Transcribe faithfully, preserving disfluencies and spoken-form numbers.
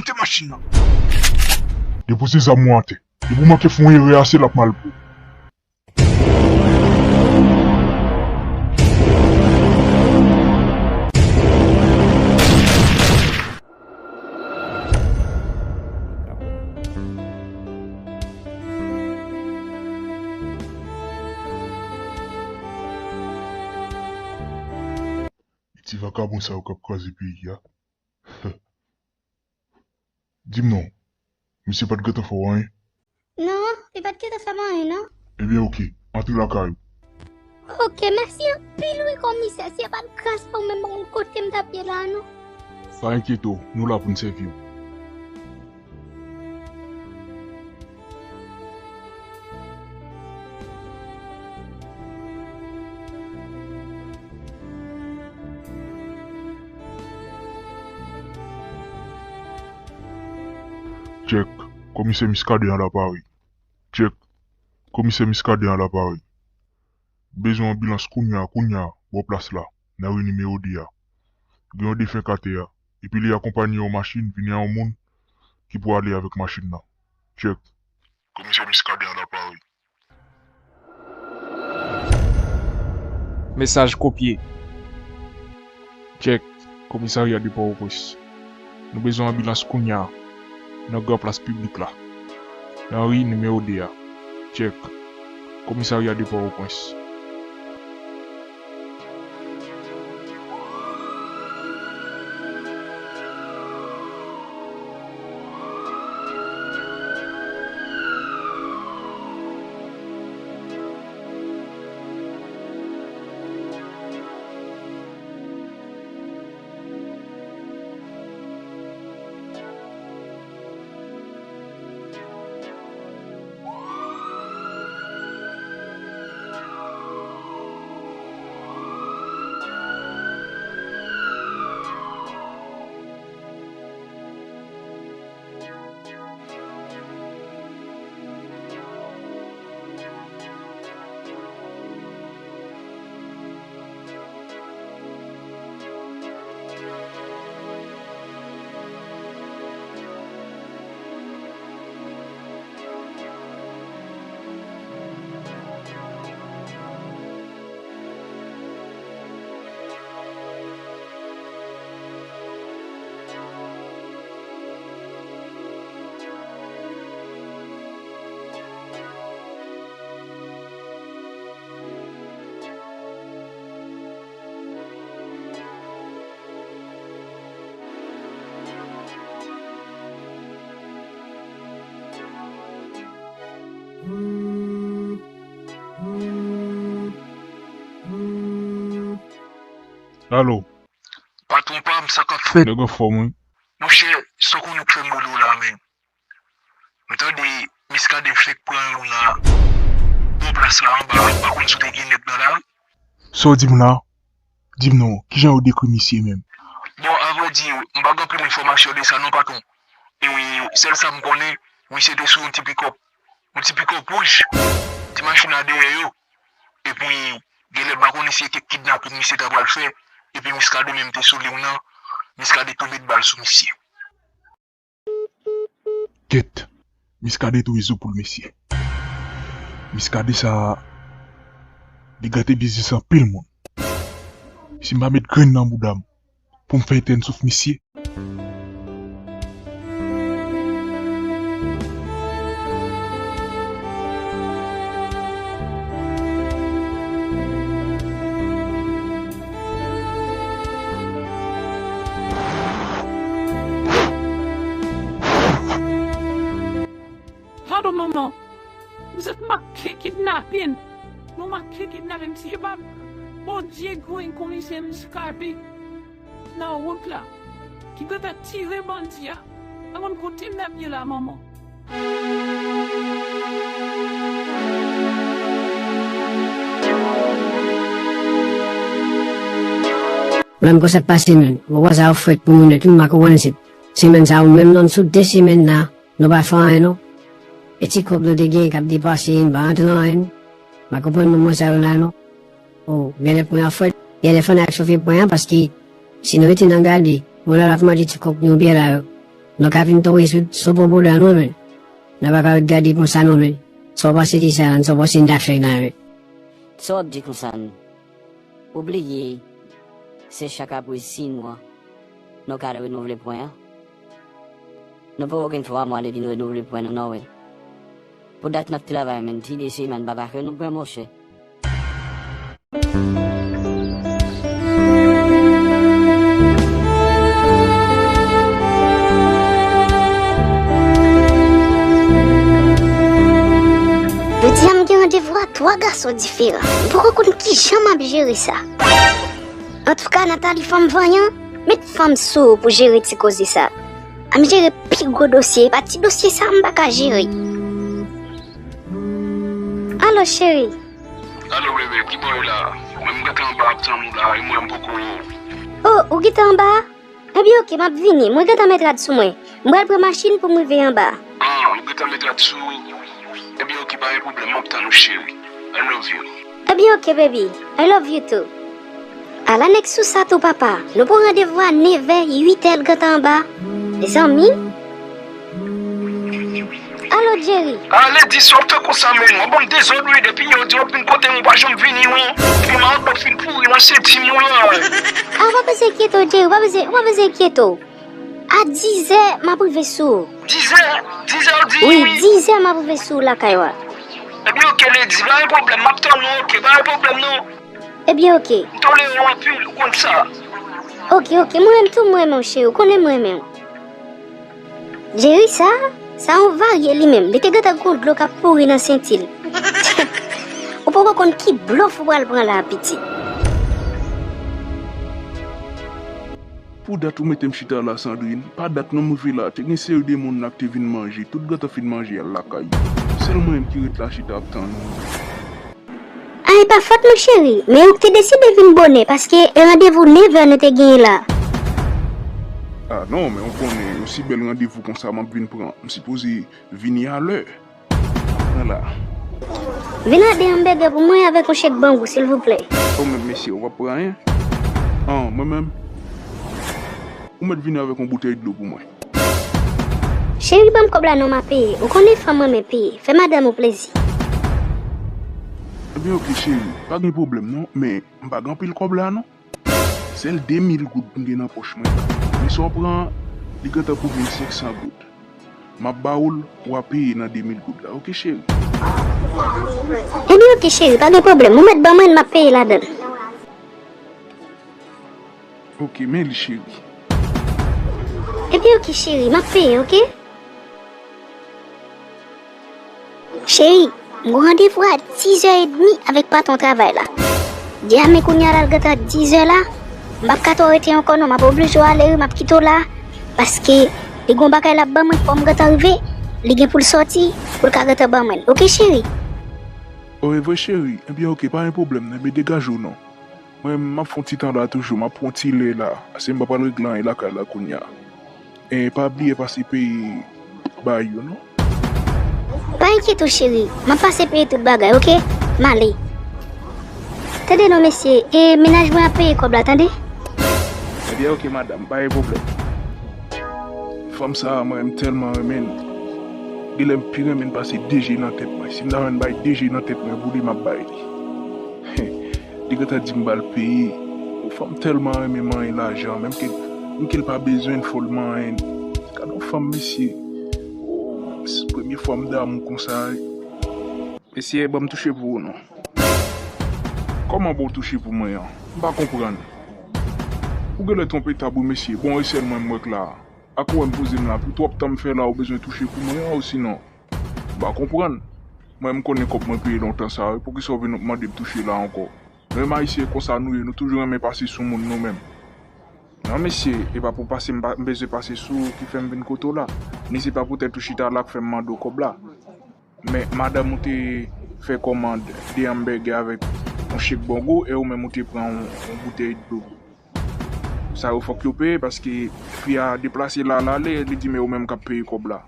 Kite machin nan. Depoze zam ou atè. Depi w manke fè yon erè a, se l ap mal pou ou. Ti vakabon sa yo k ap kraze peyi a. Di m non, misye pa t gentan fè w anyen? Non, li pa t gentan fè m anyen, non. Ebyen, oke, antre lakay ou. Oke, mèsi anpil wi, komisè. Si se pa t gras pa w menm, pa konn kote m t ap ye la, non. Pa enkyete w, nou la pou n sèvi w. Tchèk, komisè Miskaden an la pare. Tchèk, komisè Miskaden an la pare. Bezwen anbilans kounya, kounya, bò plas la, nan ri nimewo de a. Gen yon defen k atè a, epi li akonpaye yon machin vini a yon moun ki pou ale avèk machin nan. Tchèk. Komisè Miskaden an la pare. Mesaj kopye. Tchèk, komisarya de Pòtoprens. Nou bezwen anbilans kounya nan gran plas piblik la, nan ri nimewo de a. Tchèk, komisarya de Pòtoprens. Alo. Patwon pa m, sa k ap fèt? Nèg anfòm, wi. Monchè, sa w konnen k fè m rele w la, menm. M tande Miskaden fèk pran yon nan bò plas la anba, m pa konn si w te gen nèg nan lari. Sa w di m la? Di m non, kijan yo dekri misye menm? Bon, avrèdi, m pa gen anpil enfòmasyon de sa non, patwon. E sèl sa m konnen, misye te sou yon ti pikòp. Yon ti pikòp wouj. Ti machin nan dèyè yo. Epi, genlè m pa konnen si se te kidnaping misye ta pral fè. Epi Miskaden menm te sou li nan, Miskaden tonbe bal sou misye. Kèt, Miskaden touye zo poul mesye. Miskaden sa a, li gate biznis anpil moun. Si m pa met grenn nan bouda m pou m fè etèn souf misye. Padon manman, misye t make kidnapin. Nou make kidnapin, misye pa Bondye gwen komisè Miskaden nan wout la ki gentan tire bandi a. Mwen konn kote m ap ye la manman. Lè m kòmanse ap pase menm, ou wè sa yo fèt pou moun yo, tout m pa konprann se semèn sa yo menm, non, sou de semèn la, nou pa fè anyen non. E ti kòb nou te gen k ap depase, m pa rantre nan anyen non. M pa konprann moun mwen sa yo la non. O, genlè pwen an fèt, genlè fò n al sofe pwen an, paske si nou rete nan gade, moun la l ap mande ti kòb nou byen la yo. Nou ka vin tonbe sou, sou pwòp odè nou menm. Nou pa ka ret gade konsa non menm. Sa w panse de sa, sa w panse n ta fè la menm? Sa w ap di konsa menm? Ou bliye, se chak apre sis mwa, nou ka renouvle pwen an. Nou poko gen twa mwa depi nou renouvle pwen nou non wi. Pou dat n ap travay menm, ti de semèn pa pase nou pran monchè. Jodi a m gen randevou a twa gason diferan. M poko konn kijan m ap jere sa. Antouka, Nathalie fanm vanyan, met fanm sou ou pou jere ti koze sa. An m jere pi gwo dosye, e pa ti dosye sa m pa ka jere. Alo, cheri. Alo, bebe, ki bò w la? Mwen, m gentan anba ap tann ou la, e mwen, m poko. Oh, ou gentan anba? Ebyen, oke, m ap vini. Mwen gentan met rad sou mwen. M pral pran machin pou m rive anba. Ah, ou gentan met rad sou ou? Ebyen, oke, pa gen pwoblèm, m ap tann ou, cheri. I love you. Ebyen, oke, baby. I love you too. Ala nèg sou sa tou, papa. Nou pran randevou a nevè, uitè, l gentan anba. Mezanmi. Alo, Jerry. Ale, di sa w ap fè konsa, men. W ap ban m dezòd, wi. Depi yè w di w ap vin kote m, ou pa janm vini, wi. Epi mawout w ap fin pouri nan senti m, wi. Ah, ou pa bezwen enkyete w, Jerry. Ou pa bezwen, ou pa bezwen enkyete w. A dizè, m ap rive sou ou. Dizè? Dizè w di? Wi, wi. Dizè m ap rive sou ou lakay ou a. Ebyen, oke, Lady, pa gen pwoblèm. M ap tann ou, oke, pa gen pwoblèm, non. Ebyen, oke. M tolere w anpil, ou konn sa. Oke, oke, mwen menm tou, mwen renmen w, cheri, ou konnen mwen renmen w. Jerry sa, sa yon varye li menm. Li te gentan gon dlo k ap pouri nan senti l. Ou poko konn ki blòf ou pral pran la, pitit. Pou dat ou mete m chita la, Sandrine. Pa dat non m rive la. Te gen seri de moun la ki te vin manje. Tout gentan fin manje, al lakay yo. Sèl mwen menm ki ret la chita ap tann ou. Ay, pa fòt mwen, cheri, men ou k te deside vin bonè, paske randevou nevè nou te genyen la. Ah non, men ou konnen, yon si bèl randevou konsa m ap vin pran, m sipoze vini alè. Pran la. Vin ak de anbègè pou mwen avèk yon chèk bangou, silvouplè. Ou menm, mesye, ou p ap pran anyen? An, mwen menm? Ou mèt vini avèk yon boutèy dlo pou mwen. Cheri, ban m kòb la non, m a peye. Ou konnen fanm renmen peye. Fè madanm ou plezi. Ebyen, oke, cheri. Pa gen pwoblèm, non. Men, m pa gen anpil kòb la, non. Sèl de mil goud m gen nan pòch mwen la. Men sa w pran an, li gentan pou vin senk san goud. M ap ba ou l, w a peye nan de mil goud la, oke, cheri? Ebyen, oke, cheri, pa gen pwoblèm. Ou mèt ban mwen l, m ap peye ladan l. Oke, men li, cheri. Ebyen, oke, cheri, m ap peye, oke? Cheri, m gon randevou a dizè edmi avèk patwon travay la. Di a men kounye a la l gentan dizè la. M p ap ka twò rete ankò non, m ap oblije w ale wi, m ap kite w la. Paske li gon bagay l ap ban mwen, fò m gentan rive. Li gen pou l sòti, pou l ka gentan ban mwen l. Oke, cheri? O, e vre, cheri? Ebyen, oke, pa gen pwoblèm, non, men degaje w non. Mwen, m ap fè yon ti tan la toujou, m ap pran yon ti lè la. Paske m pa pral regle anyen lakay la kounye a. E pa bliye pase peye bay yo, non. Pa enkyete w, cheri. M ap pase peye tout bagay, oke? M ale. Tande non, mesye, e mennaj mwen ap peye kòb la, tande? Ebyen, oke, madanm, pa gen pwoblèm. Fanm sa a, mwen, m tèlman renmen l. Genlè m pi renmen l pase D J nan tèt mwen. Si m ta jwenn bay D J nan tèt mwen pou li, m ap bay li. Li gentan di m ba l peye. Yon fanm tèlman renmen manyen lajan, menm ke, menm ke l pa bezwen l, fò l manyen l. Gade yon fanm, mesye. Oh, se premye fwa m damou konsa wi. Mesye, ban m touche pou ou non. Kòman pou w touche pou mwen an? M pa konprann. Ou genlè twonpe tab wi mesye. Bon, e sèl mwen m wè k la. Ak ou wè m poze m la, pou twòp tan m fè la, ou bezwen touche pou mwen an, osinon? M pa konprann. Mwen, m konnen kòb mwen peye lontan sa, wi. Poukisa w vin mande m touche la ankò? Nou menm Ayisyen, e konsa nou ye, nou toujou renmen pase sou moun nou menm. Non, mesye, e pa pou pase m pa, m bezwen pase sou ou ki fè m vin kote w la. Ni se pa poutèt ou chita la k fè m mande w kòb la. Men, madanm ou te fè kòmand de anbègè avèk yon chèk bangou, e ou menm ou te pran yon, yon boutèy dlo. Sa yo fòk yo peye, paske fi a deplase la, l ale, li di men ou menm k ap peye kòb la.